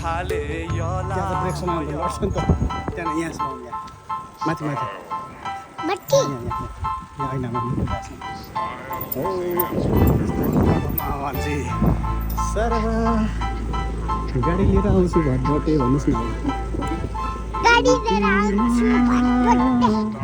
थाले यला ब्रेकसम्म लड्छ नि त त्यहाँ यहाँसम्म यहाँ माथि माथि मट्टी यहाँ होइन मान्छे सर गाडी लिएर आउँछु भटभटे भन्नुहोस् न गाडी लिएर आउँछु भटभटे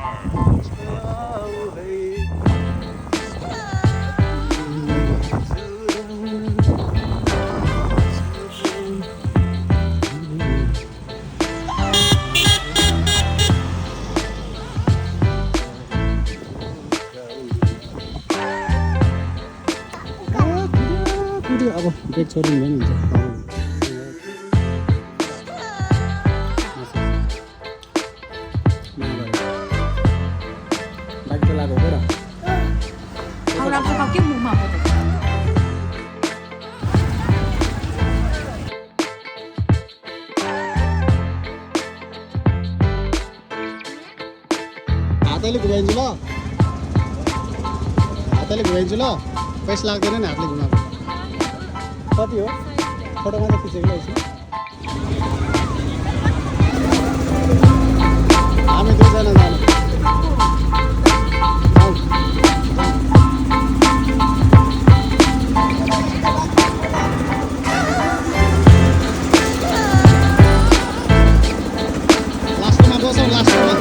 अब ब्रेक छोड्नु भने हुन्छ बाइक चलाएको हो र हातैले घुमाइदिन्छु ल हातैले घुमाइदिन्छु ल पैसा लाग्दैन नि हातले घुमाएको कति हो फोटोमा त खिचेको रहेछ हामी दुईजना जानु लास्टमा बसौँ लास्टमा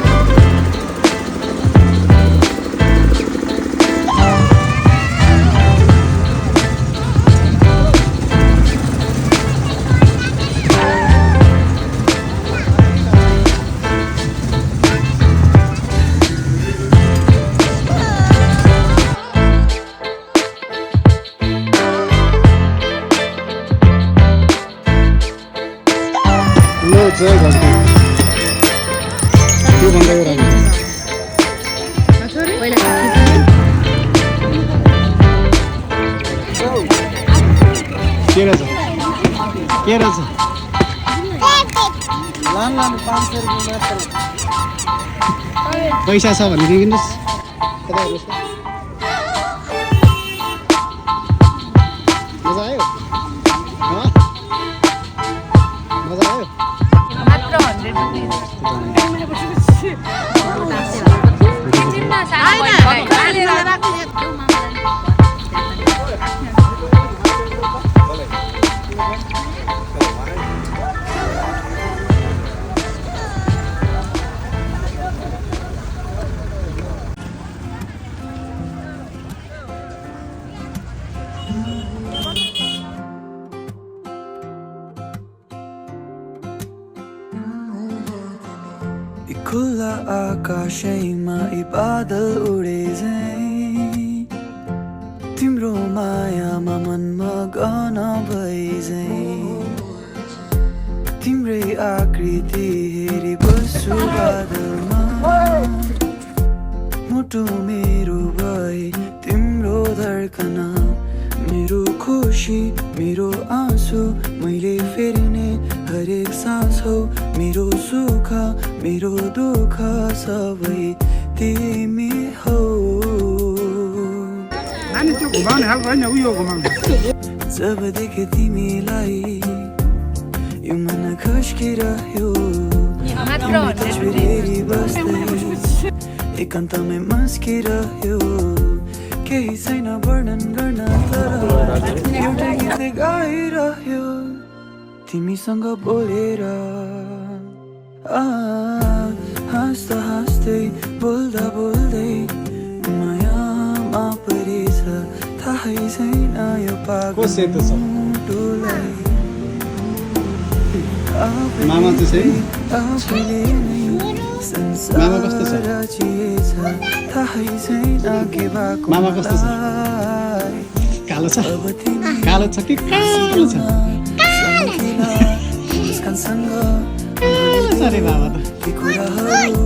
जय घरको त्यो भन्दै राम्रो के रहेछ लानु 500 रुपियाँ मात्र पैसा छ भने दिनुहोस् कता हेर्नुहोस् मजा आयो मजा आयो खुला आकाशैमा बादल उडे झै तिम्रो मायामा मनमा गाना भए झै तिम्रै आकृति हेरी बस्छु बादलमा मुटु मेरो भए तिम्रो धड्कना मेरो खुसी मेरो आँसु मैले फेर्ने हरेक सास हो मेरो सुख मेरो दुःख सबै तिमी हो जब देखे तिमीलाई यो मन खस्किरह्यो तस्बिर हेरी बस्दै एकान्तमै मस्किरह्यो केही छैन वर्णन गर्न तर एउटा गीत गाइरह्यो तिमीसँग बोलेर हाँस्दा हाँस्दै बोल्दा बोल्दै मायामा परेछ थाहै छैन यो पागललाई मामा चाहिँ आफैले नै संसार रचिएछ थाहै छैन के भएको मामा कस्तो छ कालो छ कालो छ कि कालो छ मुस्कानसँग अरे बाबा त ती कुराहरू